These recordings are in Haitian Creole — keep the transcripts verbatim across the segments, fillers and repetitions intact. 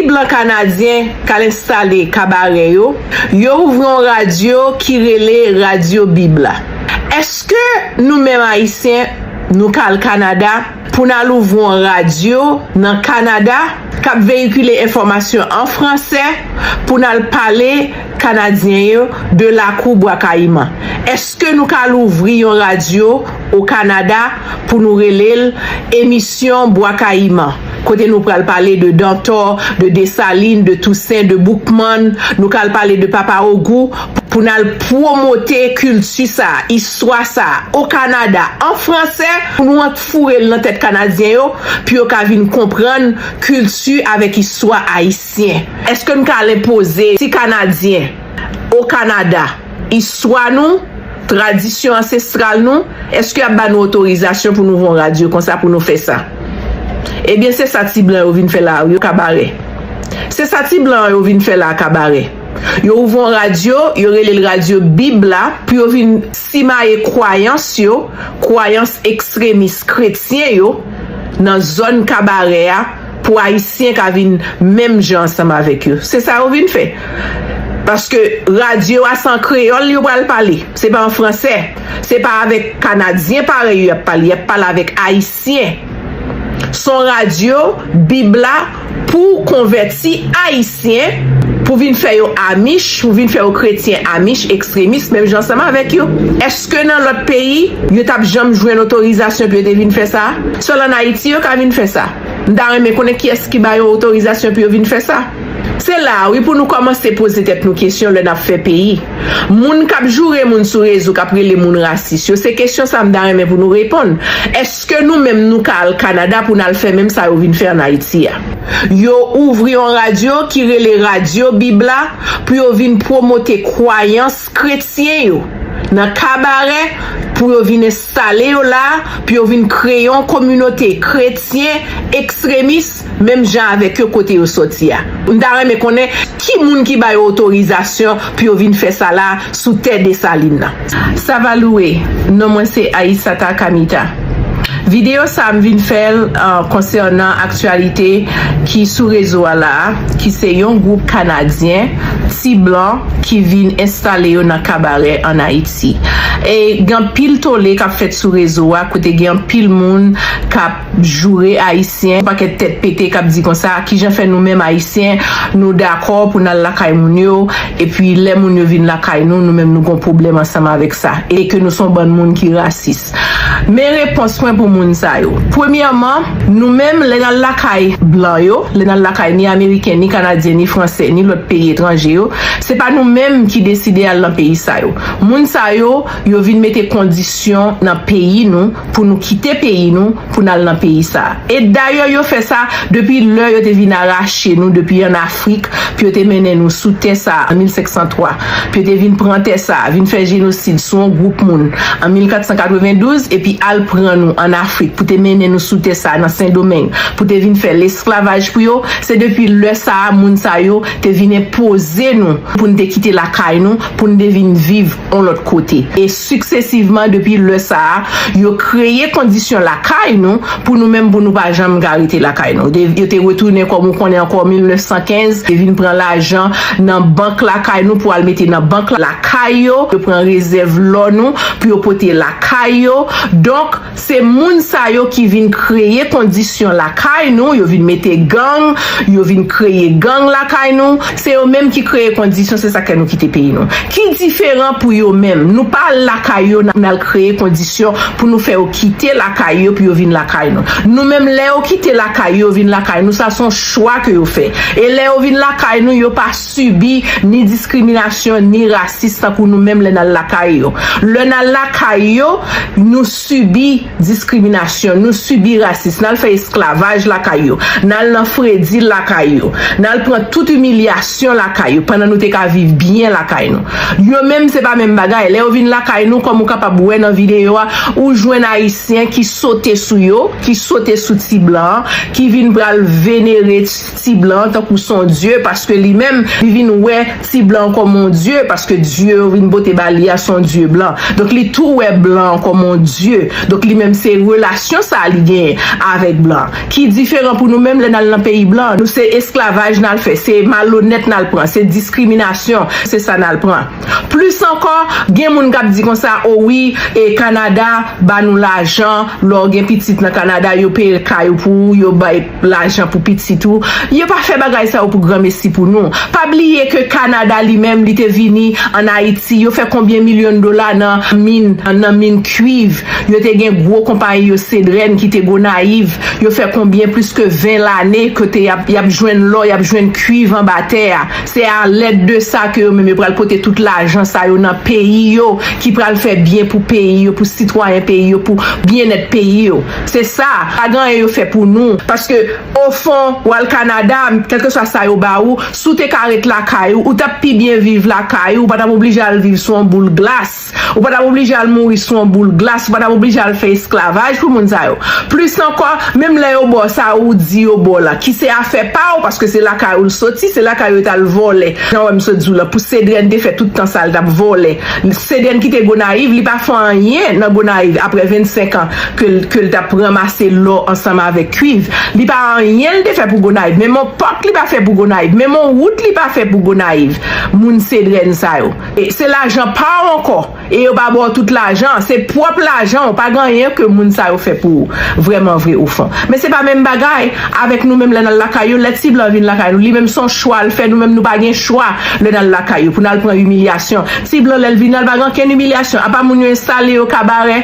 blan kanadyen k al enstale Kabarè yo, yo ouvri yon radyo ki rele Radyo Bib la. Èske nou menm Ayisyen, nou k al Kanada pou n al ouvri yon radyo nan Kanada k ap veyikile enfòmasyon an fransè pou n al pale Kanadyen yo de lakou Bwa Kayiman? Èske nou ka louvri yon radyo o Kanada pou nou rele l emisyon Bwa Kayiman, kote nou pral pale de Dantor, de Desalin, de Tousen, de Boukmann, nou ka al pale de Papa Ogou, pou n al pwomote kilti sa, istwa sa, o Kanada, an fransè, pou nou ant foure l nan tèt Kanadyen yo, pou yo ka vin konprann kilti avèk istwa ayisyen. Èske n ka al enpoze ti Kanadyen o Kanada istwa nou, tradisyon ansestral nou? Èske y ap ba nou otorizasyon pou nou ouvri yon radyo konsa, pou nou fè sa? Ebyen, se sa ti blan yo vin fè la, yo Kabarè. Se sa ti blan yo vin fè la, Kabarè. Yo ouvri yon radyo, yo rele l Radyo Bib la, pou yo vin simaye kwayans yo, kwayans ekstremis kretyen yo, nan zòn Kabarè a, pou Ayisyen ka vin menm jan ansanm avèk yo. Se sa yo vin fè. Paske radyo a, se an kreyòl yo pral pale, se pa an fransè. Se pa avèk Kanadyen parèy yo y ap pale, y ap pale avèk Ayisyen. Se yon radyo Bib la pou konvèti Ayisyen, pou vin fè yo Amish, pou vin fè yo kretyen Amish, ekstremis, menm jan ansanm avèk yo. Èske nan lòt peyi, yo t ap janm jwenn otorizasyon pou yo te vin fè sa? Sèl ann Ayiti yo ka vin fè sa. M ta renmen konnen kiyès ki ba yo otorizasyon pou yo vin fè sa. Se la a, wi, pou nou kòmanse poze tèt nou kesyon lè n ap fè peyi. Moun k ap joure moun sou rezo, k ap rele moun rasis yo, se kesyon sa a m ta renmen pou nou reponn. Èske nou menm nou ka al Kanada pou n al fè menm sa yo vin fè ann Ayiti a? Yo ouvri yon radyo ki rele Radyo Bib la pou yo vin pwomote kwayans kretyen yo nan Kabarè, pou yo vin enstale yo la, pou yo vin kreye yon kominote kretyen ekstremis, menm jan avèk yo kote yo sòti a. M ta renmen konnen ki moun ki ba yo otorizasyon pou yo vin fè sa la sou tè Desalin nan. Savalouwe, non mwen se Aissata Kamita. Videyo sa a m vin fè l, uh, konsènan aktyalite ki sou rezo a la a, ki se yon gwoup Kanadyen, ti blan, ki vin enstale yo nan Kabarè ann Ayiti. E gen anpil tole k ap fèt sou rezo a, kote gen anpil moun k ap joure Ayisyen, yon pakèt tèt pete k ap di konsa, kijan fè nou menm Ayisyen, nou dakò pou n al lakay moun yo, epi lè moun yo vin lakay nou, nou menm nou gon pwoblèm ansanm avèk sa, e ke nou se yon bann moun ki rasis. Men repons mwen pou moun sa yo. Premyèman, nou menm, lè n al lakay blan yo, lè n al lakay ni ameriken, ni kanadyen, ni fransè, ni lòt peyi etranje yo, se pa nou menm ki deside al nan peyi sa yo. Moun sa yo, yo vin mete kondisyon nan peyi nou, pou nou kite peyi nou, pou n al nan peyi sa a. E dayè, yo fè sa depi lè yo te vin arache nou depi ann Afrik, pou yo te mennen nou sou tè sa a an mil senk san twa, pou yo te vin pran tè sa a, vin fè jenosid sou yon gwoup moun an mil kat san katrevendouz, epi al pran nou ann Afrik, pou te mennen nou sou tè sa a nan Sendomeng, pou te vin fè lesklavaj pou yo. Se depi lè sa a, moun sa yo te vin enpoze nou pou n te kite lakay nou, pou n te vin viv yon lòt kote. E siksesivman, depi lè sa a, yo kreye kondisyon lakay nou, pou nou menm, pou nou pa janm ka rete lakay nou. Yo te retounen, kòm ou konnen ankò, mil nèf san kenz, te vin pran lajan nan bank lakay nou pou al mete nan bank lakay yo. Yo pran rezèv lò nou pou yo pote lakay yo. Donk, se moun sa yo ki vin kreye kondisyon lakay nou, yo vin mete gang, yo vin kreye gang lakay nou. Se yo menm ki kreye kondisyon, se sa k fè nou kite peyi nou. Ki diferan pou yo menm? Nou pa al lakay yo, n al kreye kondisyon pou nou fè yo kite lakay yo, pou yo vin lakay nou. Nou menm, lè yo kite lakay yo, vin lakay nou, sa se yon chwa ke yo fè. E lè yo vin lakay nou, yo pa sibi ni diskriminasyon, ni rasis, tankou nou menm lè n al lakay yo. Lè n al lakay yo, nou sibi diskriminasyon, nou sibi rasis, n al fè esklavaj lakay yo, n al nan fredi lakay yo, n al pran tout imilyasyon lakay yo, pandan nou te ka viv byen lakay nou. Yo menm se pa menm bagay. Lè yo vin lakay nou, kòm ou kapab wè nan videyo a, ou jwenn Ayisyen ki sote sou yo, ki sote sou ti blan an, ki vin pral venere ti blan an tankou se yon dye, paske li menm, li vin wè ti blan an kòm yon dye, paske dye yo vin pote ba li a se yon dye blan. Donk, li tou wè blan an kòm yon dye. Donk, li menm se relasyon sa a li genyen avèk blan an. Ki diferan pou nou menm lè n al nan peyi blan an. Nou se esklavaj n al fè, se malonèt n al pran, se diskriminasyon, se sa n al pran. Plis ankò, gen moun k ap di konsa, o wi, e Kanada ba nou lajan, lè w gen pitit nan Kanada, yo peye kay ou pou ou, yo bay lajan pou pitit ou. Yo pa fè bagay sa yo pou granmesi pou nou. Pa bliye ke Kanada li menm, li te vini ann Ayiti, yo fè konbyen milyon dola nan min, nan min kwiv. Yo te gen gwo konpayi yo, Sedrèn, ki te Gonayiv. Yo fè konbyen plis ke ven lane ke te y ap, y ap jwenn lò, y ap jwenn kwiv anba tè a. Se a lèd de sa ke yo menm yo pral pote tout lajan sa yo nan peyi yo, ki pral fè byen pou peyi yo, pou sitwayen peyi yo, pou byennèt peyi yo. Se sa, pa gen anyen yo fè pou nou. Paske, ofon, w al Kanada, kèlkeswa sa yo ba ou, si w te ka ret lakay ou, ou t ap pi byen viv lakay ou, ou pa t ap oblije al viv sou yon boul glas. Ou pa t ap oblije al mouri sou yon boul glas, ou pa t ap oblije al fè esklavaj pou moun sa yo. Plis ankò, menm lè yo ba w sa ou di yo ba w la, ki se afè pa w, paske se lakay ou l soti, se lakay yo t al vòlè. Jan w wè m sot di w la, pou Sedrèn te fè tout tan sa l t ap vòlè. Sedrèn kite Gonayiv, li pa fè anyen nan Gonayiv apre vennsenk an ke l, ke l t ap ranmase lò ansanm avèk kwiv. Li pa anyen l te fè pou Gonayiv. Menm yon pòt li pa fè pou Gonayiv. Menm yon wout li pa fè pou Gonayiv. Moun Sedrèn sa yo. E se lajan pa w ankò. E yo pa ba w tout lajan, se pwòp lajan w, pa gen anyen ke moun sa yo fè pou ou, vrèman vre ofon. Men se pa menm bagay avèk nou menm lè n al lakay yo, lè ti blan vin lakay nou, li menm se yon chwa l fè, nou menm nou pa gen chwa lè n al lakay yo, pou n al pran imilyasyon. Ti blan lè l vin la, l pa gen okenn imilyasyon, apa moun yo enstale yo kabarè,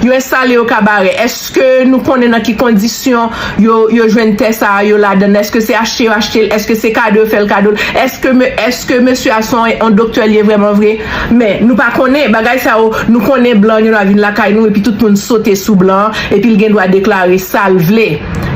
yo enstale yo kabarè. Èske nou konnen nan ki kondisyon yo, yo jwenn tè sa a yo ladan l? Èske se achte yo achte l? Èske se kado yo fè l kado l? Èske, èske mesye a se yon, yon doktè li ye vrèman vre? Men, nou pa konnen bagay sa yo, nou konnen blan yo vin lakay nou, epi tout moun sote sou blan an, epi l gen dwa deklare sa l vle,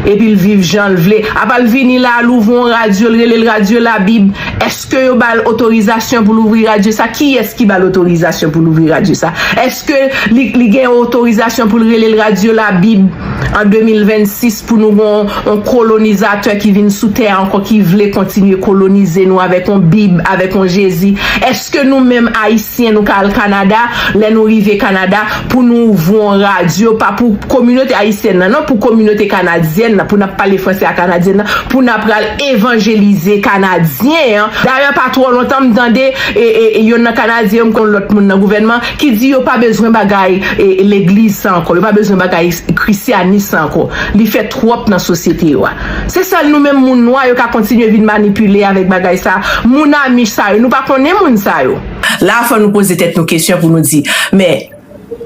epi l viv jan l vle. Apa l vini la, l ouvri yon radyo, l rele l Radyo Labib. Èske yo ba l otorizasyon pou l ouvri radyo sa? Kiyès ki ba l otorizasyon pou l ouvri radyo sa? Èske li, li gen otorizasyon pou l rele l Radyo Labib an de mil vennsis pou nou gen yon, yon kolonizatè ki vin sou tè a ankò, ki vle kontinye kolonize nou avèk yon Bib, avèk yon Jezi? Èske nou menm Ayisyen, nou ka al Kanada, lè nou rive Kanada, pou nou ouvri yon radyo, pa pou kominote ayisyèn nan, non, pou kominote kanadyèn nan, pou n ap pale franse a kanadyèn nan, pou n ap pral evanjelize kanadyen an? Dayè, pa twò lontan, m tande, e, e, e, youn nan kanadyen yo, m konn lòt moun nan gouvènman, ki di yo pa bezwen bagay, e, legliz sa ankò, yo pa bezwen bagay krisyanis sa ankò. Li fè twòp nan sosyete yo a. Se sèl nou menm moun nwa yo ka kontinye vin manipile avèk bagay sa. Moun Amish sa yo, nou pa konnen moun sa yo. La, fò nou poze tèt nou kesyon pou nou di, men,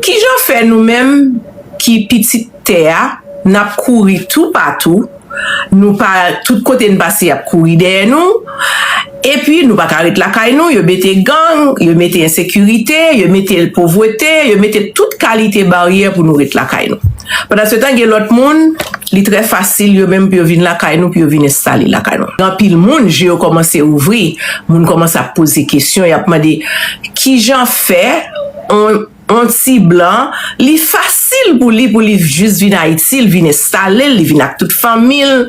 kijan fè nou menm ki pitit tè a, n ap kouri toupatou, nou pa, tout kote n pase, y ap kouri dèyè nou, epi nou pa ka ret lakay nou, yo mete gang, yo mete ensekirite, yo mete povrete, yo mete tout kalite baryè pou nou ret lakay nou. Pandansetan, gen lòt moun, li trè fasil yo menm pou yo vin lakay nou, pou yo vin enstale lakay nou. Gen anpil moun, je yo kòmanse ouvri, moun kòmanse ap poze kesyon, y ap mande, kijan fè on, on ti blan, li fasil pou li, pou li jis vin Ayiti, li vin enstale l, li vin ak tout fanmi l.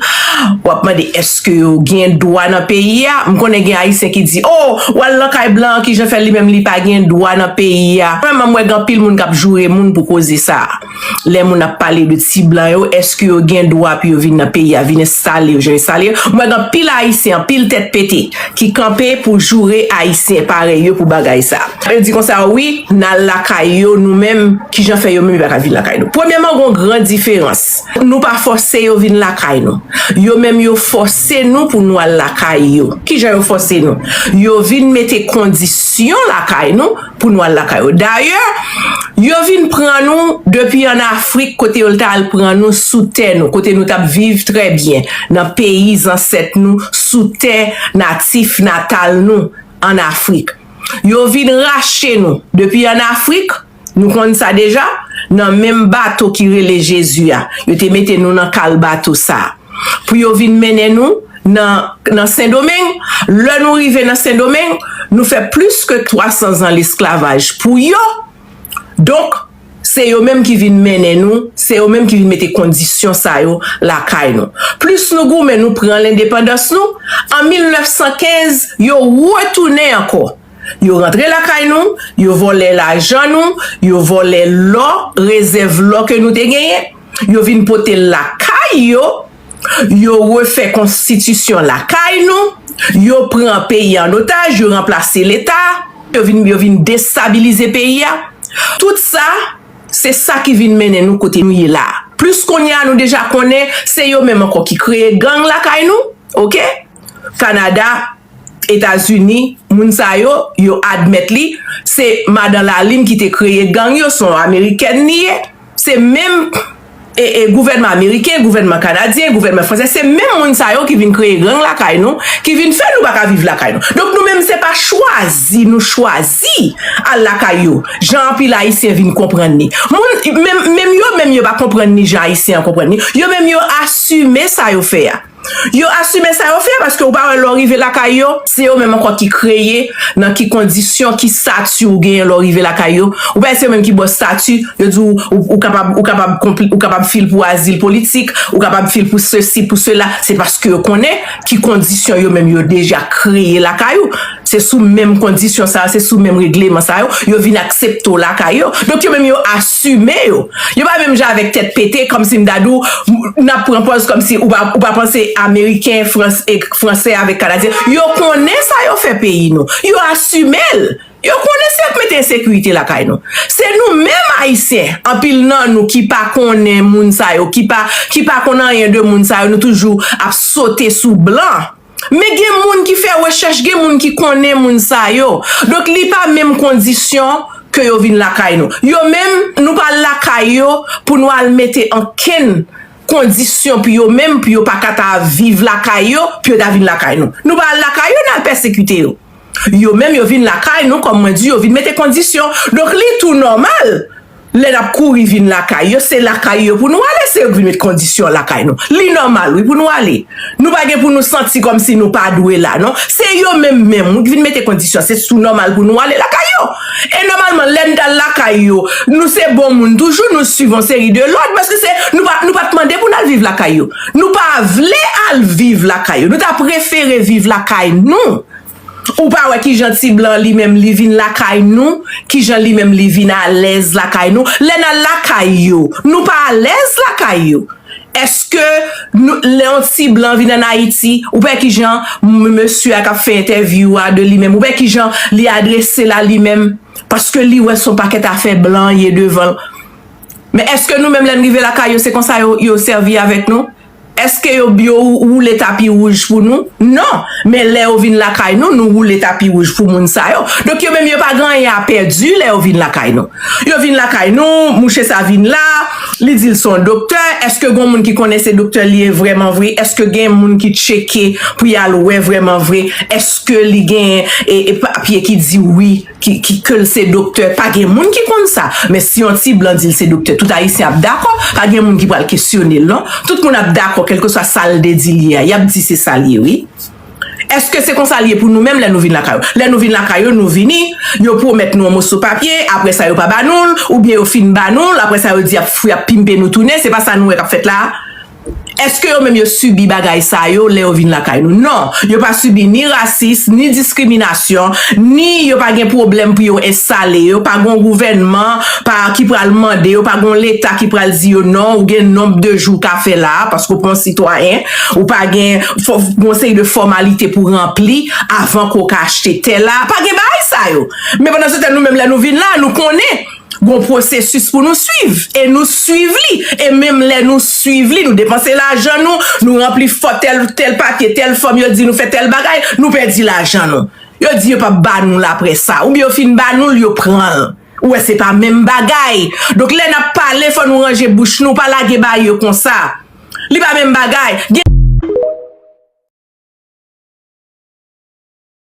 W ap mande, èske yo gen dwa nan peyi a? M konnen gen Ayisyen ki di, o, w al nan kay blan an, kijan fè li menm li pa gen dwa nan peyi a? Mwen menm, m wè gen anpil moun k ap joure moun pou koze sa a. Lè moun ap pale de ti blan yo, èske yo gen dwa pou yo vin nan peyi a, vin enstale yo, jan enstale yo? M wè gen anpil Ayisyen, anpil tèt pete, ki kanpe pou joure Ayisyen parèy yo pou bagay sa. Yo di konsa, wi, n al lakay yo, nou menm, kijan fè yo menm yo pa ka vin lakay nou? Premyèman, gen yon gran diferans. Nou pa fòse yo vin lakay nou. Yo menm, yo fòse nou pou nou al lakay yo. Kijan yo fòse nou? Yo vin mete kondisyon lakay nou pou nou al lakay yo. Dayè, yo vin pran nou depi ann Afrik, kote yo t al pran nou sou tè nou, kote nou t ap viv trè byen, nan peyi zansèt nou, sou tè natif natal nou, ann Afrik. Yo vin rache nou depi ann Afrik, nou konn sa deja, nan menm bato ki rele Jezi a. Yo te mete nou nan kal bato sa a. Pou yo vin mennen nou nan, nan Sendomeng. Lè nou rive nan Sendomeng, nou fè plis ke twa san zan lesklavaj pou yo. Donk, se yo menm ki vin mennen nou, se yo menm ki vin mete kondisyon sa yo lakay nou. Plis nou goumen, nou pran lendepandans nou, an mil nèf san kenz, yo retounen ankò. Yo rantre lakay nou, yo vòlè lajan nou, yo vòlè lò, rezèv lò ke nou te genyen. Yo vin pote l lakay yo, yo refè konstitisyon lakay nou, yo pran peyi an otaj, yo ranplase Leta, yo vin, yo vin destabilize peyi a. Tout sa, se sa ki vin mennen nou kote nou ye la. Plis kounye a, nou deja konnen, se yo menm ankò ki kreye gang lakay nou, oke? Kanada, Etazini, moun sa yo, yo admèt li, se madan Lalin ki te kreye gang yo, se yon amerikèn li ye. Se menm, e, e, gouvènman ameriken, gouvènman kanadyen, gouvènman fransè, se menm moun sa yo ki vin kreye gang lakay nou, ki vin fè nou pa ka viv lakay nou. Donk nou menm se pa chwazi, nou chwazi al lakay yo. Jan anpil Ayisyen vin konprann li. Moun, menm, menm yo, menm yo pa konprann li jan Ayisyen an konprann li. Yo menm yo asime sa yo fè a. Yo asime sa yo fè, paske ou pa wè lè w rive lakay yo, se yo menm ankò ki kreye nan ki kondisyon, ki stati ou genyen lè w rive lakay yo. Ou pa wè se yo menm ki ba w stati, yo di w, ou, ou kapab, ou kapab konpli-, ou kapab fil pou azil politik, ou kapab fil pou sesi, pou sela. Se paske yo konnen ki kondisyon yo menm yo deja kreye lakay ou. Se sou menm kondisyon sa yo, se sou menm regleman sa yo, yo vin aksepte w lakay yo. Donk yo menm yo asime yo. Yo pa menm jan avèk tèt pete, kòmsi m ta di w, m, n ap pran pòz kòmsi ou pa, ou pa panse ameriken, frans-, e, fransè avèk kanadyen. Yo konnen sa yo fè peyi nou. Yo asime l. Yo konnen se yo k mete ensekirite lakay nou. Se nou menm Ayisyen, anpil nan nou ki pa konnen moun sa yo, ki pa, ki pa konn anyen de moun sa yo, nou toujou ap sote sou blan. Men gen moun ki fè rechèch, gen moun ki konnen moun sa yo. Donk, li pa menm kondisyon ke yo vin lakay nou. Yo menm, nou pa al lakay yo pou nou al mete ankenn kondisyon pou yo menm, pou yo pa ka ta viv lakay yo, pou yo ta vin lakay nou. Nou pa al lakay yo, n al pèsekite yo. Yo menm, yo vin lakay nou, kòm mwen di, yo vin mete kondisyon. Donk, li tou nòmal. Lè n ap kouri vin lakay yo, se lakay yo pou nou ale, se yo k vin met kondisyon lakay nou. Li nòmal, wi, pou nou ale. Nou pa gen pou nou santi kòmsi nou pa dwe la, non. Se yo menm menm, wi, k vin mete kondisyon. Se tou nòmal pou nou ale lakay yo. E nòmalman, lè n t al lakay yo, nou se bon moun toujou, nou swiv yon seri de lòd, paske se, nou pa, nou pa t mande pou n al viv lakay yo. Nou pa vle al viv lakay yo. Nou ta prefere viv lakay nou. Ou pa wè kijan ti blan li menm li vin lakay nou, kijan li menm li vin alèz lakay nou. Lè n al lakay yo, nou pa alèz lakay yo. Èske nou, lè yon ti blan vin ann Ayiti, ou pa wè kijan m-, mesye a k ap fè entèvyou a de li menm, ou pa wè kijan li adrese l a li menm, paske li wè se yon pakèt afè blan ye devan l. Men èske nou menm lè n rive lakay yo, se konsa yo, yo sèvi avèk nou? Èske yo, yo woule tapi wouj pou nou? Non. Men lè yo vin lakay nou, nou woule tapi wouj pou moun sa yo. Donk yo menm yo pa gen anyen a pèdi lè yo vin lakay nou. Yo vin lakay nou, mouche sa vin la, li di l se yon doktè. Èske gen moun ki konnen se doktè li ye vrèman vre? Èske gen moun ki tcheke pou y al wè vrèman vre? Èske li gen, e, e, papye ki di wi? Ki, ki, ke l se doktè, pa gen moun ki konn sa. Men si yon ti blan di l se doktè, tout Ayisyen ap dakò. Pa gen moun ki pral kesyone l, non. Tout moun ap dakò, kèlkeswa sa l te di l ye a, y ap di se sa l ye, wi. Èske se konsa l ye pou nou menm lè nou vin lakay yo? Lè nou vin lakay yo, nou vini, yo pwomèt nou yon moso papye, apre sa yo pa ba nou l, oubyen yo fin ba nou l, apre sa yo di y ap, y ap pimpe nou tounen, se pa sa nou wè k ap fèt la a? Èske yo menm yo sibi bagay sa yo lè yo vin lakay nou? Non, yo pa sibi ni rasis, ni diskriminasyon, ni yo pa gen pwoblèm pou yo enstale yo, pa gen yon gouvènman pa, ki pral mande yo, pa gen yon leta ki pral di yo non, ou gen nonb de jou w ka fè la a, paske w pa yon sitwayen, ou pa gen fò, yon seri de fòmalite pou ranpli avan ke w ka achte tè la a. Pa gen bagay sa yo. Men pandan se tan, nou menm lè nou vin la, nou konnen gon pwosesis pou nou swiv, e nou swiv li, e menm lè nou swiv li, nou depanse lajan nou, nou ranpli fò tèl, tèl papye, tèl fòm, yo di nou fè tèl bagay, nou pèdi lajan nou. Yo di yo p ap ba nou l apre sa, oubyen yo fin ba nou l, yo pran l. Ou wè, se pa menm bagay. Donk, lè n ap pale, fò nou ranje bouch nou, pa lage bagay yo konsa. Li pa menm bagay. Gen